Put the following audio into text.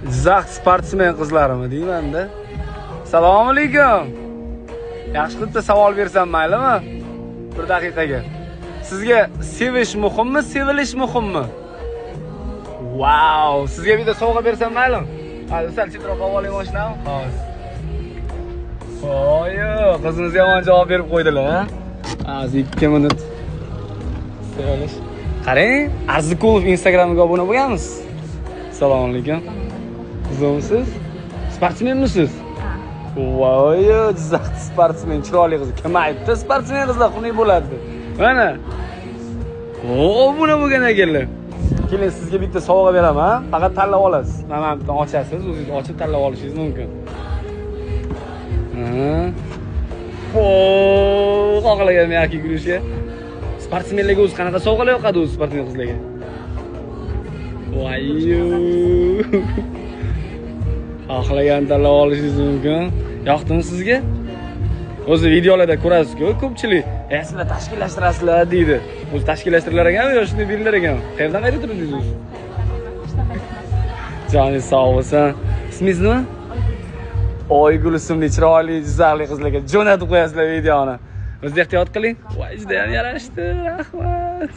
Jizzax sportsmen qizlarimi deyman-da. Assalomu alaykum. Yaxshi qilib bitta savol bersam maylimi? Bir daqiqaga. Sizga sevish muhimmi, sevilish muhimmi? Vau, sizga bitta sovg'a bersam maylimi? Hadi sal chetroq olib oling mashinani. Hozir. Voy, qizimiz yomon javob berib qo'ydilar, ha? Hozir 2 minut. Sevilish. Qarang, Arzikulov Instagramiga obuna bo'lganmisiz? Assalomu alaykum. Qizimsiz? Sportsmenmisiz? Voy, Jizzax sportsmen, chiroyli qiz. Kim aytdi sportsmen qizlar xunuk bo'ladi deb? Mana. Obuna bo'lgan ekanlar. Keling, sizga bitta sovg'a beraman. Faqat tanlab olasiz. Mana bu yerdan ochasiz, o'zingiz ochib tanlab olishingiz mumkin. Xohlagan mягкий игрушка. Sportsmenlarga o'zi qanaqa sovg'alar yoqadi o'zi sportsmen qizlarga? Voy. Xohlagan tanlab olishingiz mumkin. Yoqdimi sizga? O'zi videolarda ko'rasiz-ku, ko'pchilik sizlar tashkillashtirasizlar deydi. O'zi tashkillashtirilar ekanmi yo shunday berilar ekanmi? Qayerdan qayerda turdingiz o'zi? Joningiz sog' bo'lsin. Ismingiz nima? Oygul ismli chiroyli jizzaxlik qizlarga jo'natib qo'yasizlar videoni. O'zingiz ehtiyot qiling. Voy, juda ham yarashdi. Rahmat.